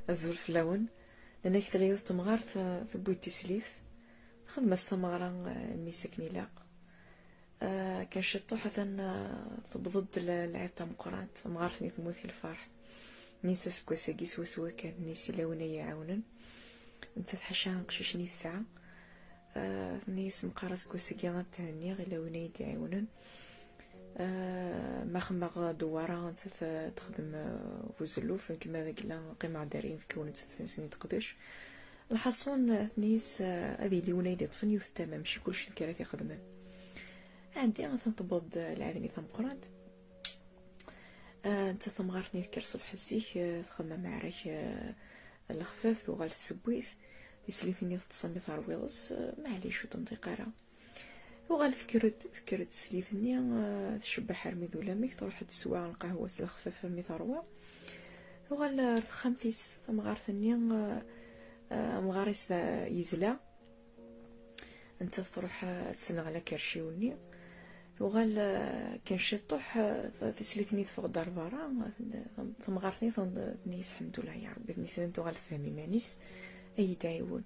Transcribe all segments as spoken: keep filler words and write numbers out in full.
Azul fell-awen. Nnan-ak tella yiwet temɣart, eh, tewwi-d tislit, texdem-as tameɣra, eh, i mmi-s akken ilaq. Eh, kan ciṭṭuḥ atan, eh, tewweḍ-d l-, lɛid tameqqrant, tamɣart-nni temmut i lferḥ. Nni-s aseggas-agi swaswa kan, nni-s yella win ay iɛawnen. Nettat ḥaca iqcicen i tesɛa. Eh, nni-s meqqar aseggas-agi ad thenniɣ, yella win ay d-iɛiwnen. Eh, ma xemmeɣ dewwara, nettat, eh, texdem, eh, buzelluf, nekk ma d agella qqimeɣ-d ar yinebgawen, nettat ad ten-id-teqdec. Lḥaṣun, eh, nni-s, eh, ad yili win ay d-iṭṭfen yiwet tama, mačči kulci nekk ara t-ixedmen. Ɛeddi, atan tewweḍ-d, eh, lɛid-nni tameqqrant. Eh, nettat tamɣart-nni tekker ṣṣbeḥ zik, eh, txemmem aɛrak, eh, lexfaf, tuɣal tesseww-it. Tislit-nni teṭṭes mi terwiḍ-s, eh, maɛlic ur tenṭiq ara. Tuɣal tekker-d, tekker-d teslit-nni, eh, tcebbeḥ armi d ulamek, truḥ-d teswa lqahwa s lexfaf armi terwa. Tuɣal ar texxamt-is, tamɣart-nni, eh, eh, amɣar-is da yezla. Nettat truḥ, eh, ad tessenɣel akerciw-nni. Tuɣal, eh, kan ciṭṭuḥ, eh, tislit-nni teffeɣ-d ar berra, eh, tamɣart-nni ten-, tenna-yas: "Ḥemdullah ya Rebbi", tenna-yas, tuɣal tefhem iman-is, ad iyi-d-ɛiwen.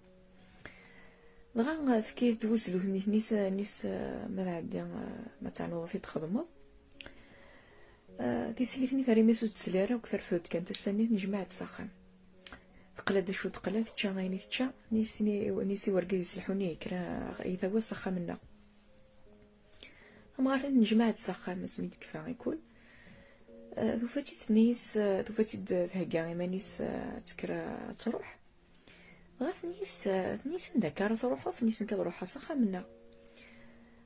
Dɣa, eh, tefka-yas-d wuzlu-nni, tenna-yas, eh, tenna-yas, eh, ma tɛeddi, eh, ma tɛelmeḍ ad t-id-txedmeḍ. Eh, tislit-nni terra iman-is ur tesli ara, akk terfed kan tasa-nni, tennejmaɛ-d s axxam. Teqla d acu teqla, tečča ayen i tečča, nni-s, nni-s i wergaz iselḥu-nni: "Kker, a-, a yi-tawiḍ s axxam-nneɣ." Tamɣart-nni tennejmaɛ-d s axxam asmi d-tekfa ikul. Eh, tufa-tt-id, tenna-yas, eh, tufa-tt-id thegga iman-is, eh, ad tekker, eh, ad truḥ. Dɣa tenna-yas, eh, tenna-yas: "Anda akka ara truḥeḍ?" Tenna-yas: "Nekk ad ruḥeɣ s axxam-nneɣ."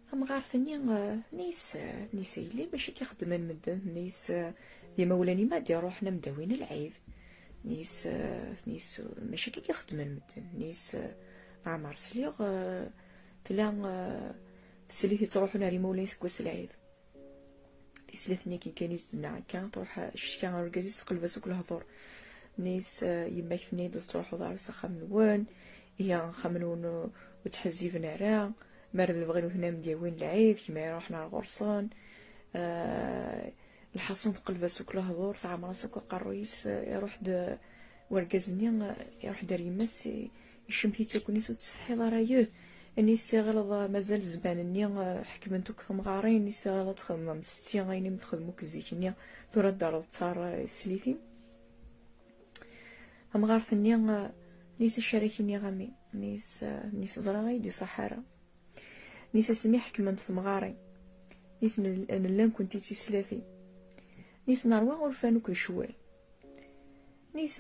Tamɣart-nni, eh, tenna-yas, eh, tenna-yas: "A yelli, mačči akka i xeddmen medden." Tenna-yas, eh, "D imawlan-im ad d-iruḥen ad m-d-awin lɛid." Tenna-yas, eh, tenna-yas: "Mačči akka i xeddmen medden." Tenna-yas, eh, "Leɛmer sliɣ, eh, tella, eh, teslit yettruḥun ar imawlan-is deg wass lɛid." Tislit-nni akken kan i s-d-tenna akka, truḥ tecka ɣer urgaz-is, teqleb-as akk lehdur. Tenna-yas, eh, "Yemma-k tenna-yi-d ur tettruḥuḍ ara s axxam-nwen, ihi axxam-nwen ur, ur tt-ḥezziben ara, mi ara d-lebɣin ur ten-am-d-yawin lɛid, kemm ara iruḥen ar ɣur-sen." Eh, lḥaṣun teqleb-as akk lehdur, teɛmer-as akk aqerruy-is, eh, iruḥ-d wergaz-nni, eh, iruḥ-d ar yemma-s, i-, icemmet-itt akk, nni-s: "Ur tsetḥiḍ ara, yeh?" Nni-s: "Tiɣileḍ, eh, mazal zzman-nni, eh, ḥekment akk temɣarin, nni-s, tiɣileḍ ad txemmem setti ayen i m-texdem akk zik-nni, tura ad d-terreḍ ttar, eh, i teslit-im?" Tamɣart-nni, eh, nni-s: "Acu ara k-iniɣ a mmi?" Nni-s, eh, nni-s: "Ẓriɣ ay d-iṣaḥ ara." Nni-s: "Asmi ḥekment temɣarin." Nni-s: "Nell-, nella nekkenti d tislatin." Nni-s: "Nerwa urfan akk d ccwal." Nni-s: